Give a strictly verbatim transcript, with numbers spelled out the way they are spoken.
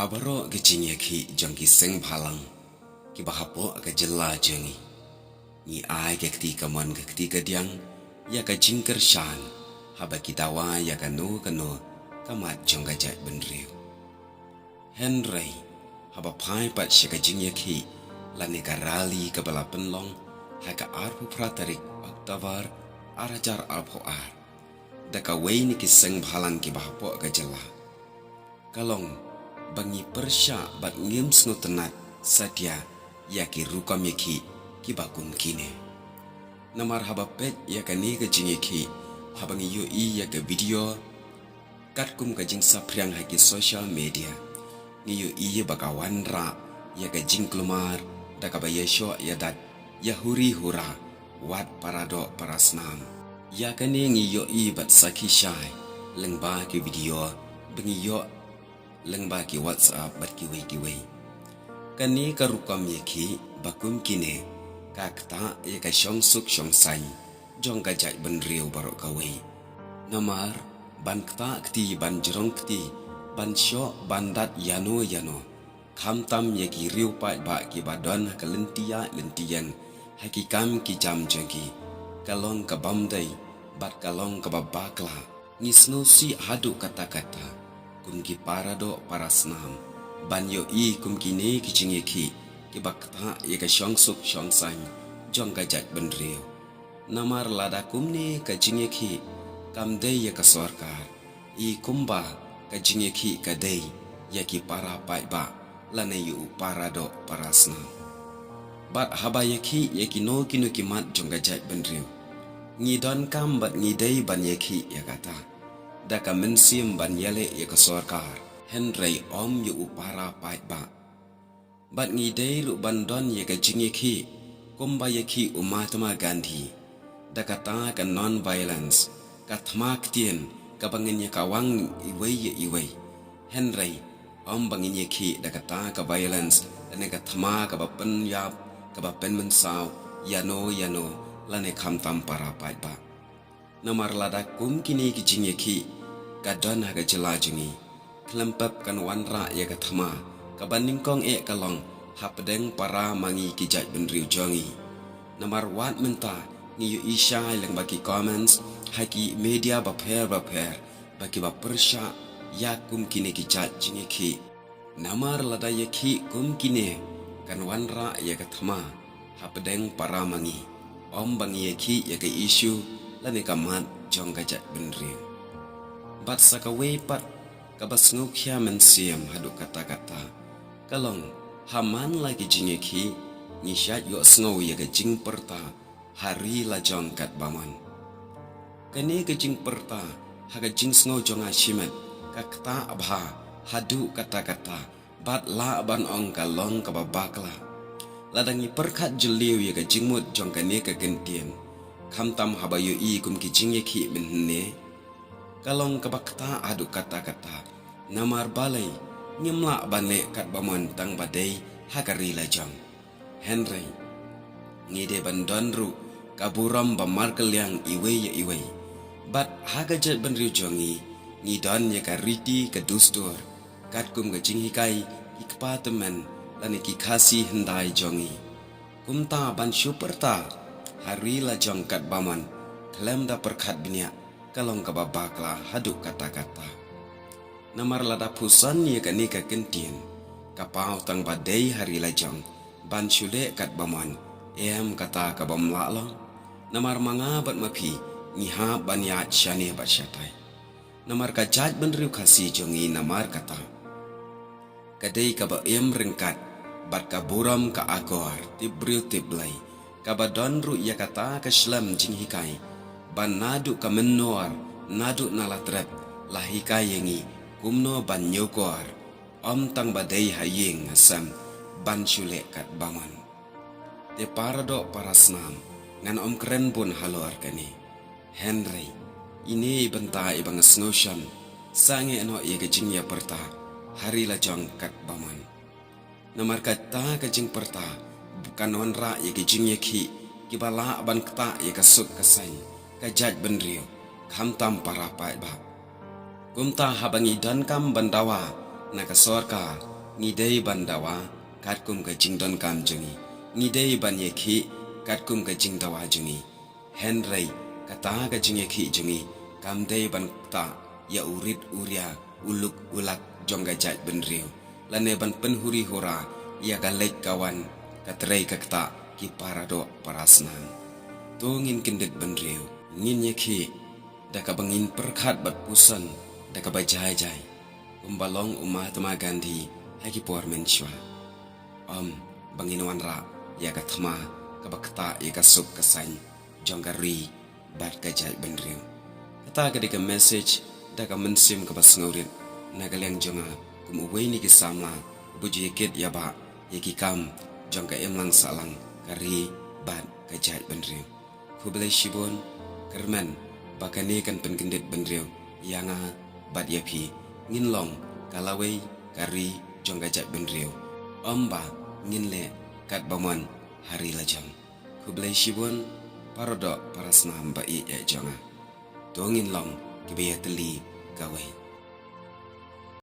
Ha baroh ki jingïakhih jong ki seng bhalang kiba hapoh ka jylla jong ngi, ngi ai ka kti kamon ka kti kadiang ïa ka jingkyrshan haba ki dawa ïa kano kano ka mat jong ka jaitbynriew. Hynrei haba phai pat sha ka jingïakhih lane ka rally kaba la pynlong ha ka arphew phra tarik October ar hajar arphew ar da kawei na ki seng bhalang kiba hapoh ka jylla, ka long ba ngi pyrshah bad ngim sngewtynnat satia ïa ki rukom ïakhih kiba kum kine. Namar haba peit ïa kane ka jingïakhih, haba ngi ïohi ïa ka video katkum ka jingsaphriang ha ki social media, ngi ïohi ba ka wanrah ïa ka jingkulmar da kaba ïashoh ïadat, ïahuri hura, wat para doh para snam. Ïa kane ngi ïohi bad sakhi shai lyngba ki video ba ngi ïoh lyngba ki WhatsApp bad kiwei kiwei. Kane ka rukom ïakhih ba kum kine ka ktah ïa ka shongsuk shongsaiñ jong ka jaitbynriew baroh kawei. Namar ban ktah kti, ban jrong kti, ban shoh ban dat ïano ïano, khamtam ïa ki riew paidbah kiba don ha ka lynti ïaid lynti ïeng ha ki kam ki jam jong ki, ka long ka bym dei bad ka long kaba bakla. Ngi sngewsih haduh katta katta kum ki para doh para snam ban ïohi kum kine ki jingïakhih kiba ktah ïa ka shongsuk shongsaiñ jong ka jaitbynriew. Namar lada kumne ka jingïakhih kam dei ïa ka sorkar, i kumba ka jingïakhih ka dei ïa ki para paidbah lane ïa u para doh para snam. Bad haba ïakhih ïa kino kino ki mat jong ka jaitbynriew, ngi donkam bad ngi dei ban ïakhih ïa kata da ka mynsiem ban ïaleh ïa ka sorkar, hynrei ym ïa u para paidbah. Bad ngi dei ruh ban don ïa ka jingïakhih kumba ïakhih u Mahatma Gandhi da kata ka non-violence, ka thma ktien kaba ngin ïa kawang iwei ïa iwei. Hynrei ym ba ngin ïakhih da kata ka violence lane ka thma kaba pynïap, kaba pynmynsaw ïano ïano lane khamtam para paidbah. Namar lada kum kine ki jingïakhih ka don ha ka jylla jong ngi, khlem pep kan wanrah ïa ka thma kaba nyngkong eh ka long hapdeng para ma ngi ki jaitbynriew jong ngi. Namar wat mynta ngi ïohi shai lyngba ki comments ha ki media bapher bapher ba kiba pyrshah ïa kum kine ki jait jingïakhih. Namar lada ïakhih kum kine kan wanrah ïa ka thma hapdeng para ma ngi, ym ba ngi ïakhih ïa ka issue lane ka mat jong ka jaitbynriew. Bad sa kawei pat kaba sngewkhia mynsiem haduh katta katta ka long, ha man la ki jingïakhih ngi shait ïohsngew ïa ka jingpyrta ha ri la jong katba mon. Kane ka jingpyrta ha ka jingsngew jong nga shimet ka ktah bha haduh katta katta bad lah ban ong ka long kaba bakla. Lada ngi pyrkhat jylliew ïa ka jingmut jong kane ka kyntien, khamtam haba ïohi kum ki jingïakhih mynhynne, ka long kaba ktah haduh katta katta. Namar balei ngim lah ban leh katba mon tang ba dei ha ka ri la jong. Hynrei ngi dei ban don ruh ka burom ba markylliang iwei ïa iwei. Bad ha ka jaitbynriew jong ngi, ngi don ïa ka riti ka dustur katkum ka jinghikai ki kpa tymmen lane ki Khasi hyndai jong ngi. Kumta ban shu pyrta ha ri la jong katba mon khlem da pyrkhat bniah ka long kaba bakla haduh katta katta. Namar lada pyrshang ïa kane ka kyntien, ka paw tang ba dei ha ri la jong ban shu leh katba mon, em kata ka bym lah long. Namar ma nga bad ma phi ngi hap ban ïaid shane bad shatai. Namar ka jaitbynriew Khasi jong ngi namar kata ka dei kaba im ryngkat bad ka burom ka akor tip briew tip Blei, kaba don ruh ïa kata ka shlem jinghikai ba naduh ka mynnor, naduh na la trep la hikai ïa ngi kumno ban ñiewkor, ym tang ba dei ha ïing ha sem ban shu leh katba mon. Te para doh para snam, ngan ym kren bun halor kane. Hynrei ine i bynta iba nga sngewshan sangeh noh ïa ka jingïapyrta ha ri la jong katba mon. Namar kata ka jingpyrta kan wanrah ïa ka jingïakhih kiba lah ban ktah ïa ka suk ka saiñ ka jaitbynriew, khamtam para paidbah. Kumta haba ngi donkam ban dawa Na ka sorkar, ngi dei ban dawa katkum ka jingdonkam jong ngi. Ngi dei ban ïakhih katkum ka jingdawa jong ngi. Hynrei kata ka jingïakhih jong ngi kam dei ban ktah ïa u rit u ria, u luk u lak jong ka jaitbynriew, lane ban pynhuri hura ïa ka leit ka wan, ka trei ka ktah ki paradoh parasnam. To ngin kyndit bynriew, ngin ïakhih da kaba ngin pyrkhat bad puson da kaba jai jai, kumba long u Mahatma Gandhi ha ki por mynshuwa. Ym ba ngin wanrah ïa ka thma kaba ktah ïa ka suk ka saiñ jong ka ri bad ka jaitbynriew. Kata ka dei ka message da ka mynsiem kaba sngewrit na ka liang jong nga kum uwei na ki samla uba ju ïakit ïa ba ïa ki kam jong ka imlang sahlang ka ri bad ka jaitbynriew. Khublei shibun, kyrmen ba kane kan pynkyndit bynriew ïa nga bad ïa phi, ngin long ka lawei ka ri jong ka jaitbynriew. Ym ba ngin leh katba mon ha ri lajong. Khublei shibun, paradoh parasnam ba ïeit jong nga. To ngin long kiba ïatylli kawei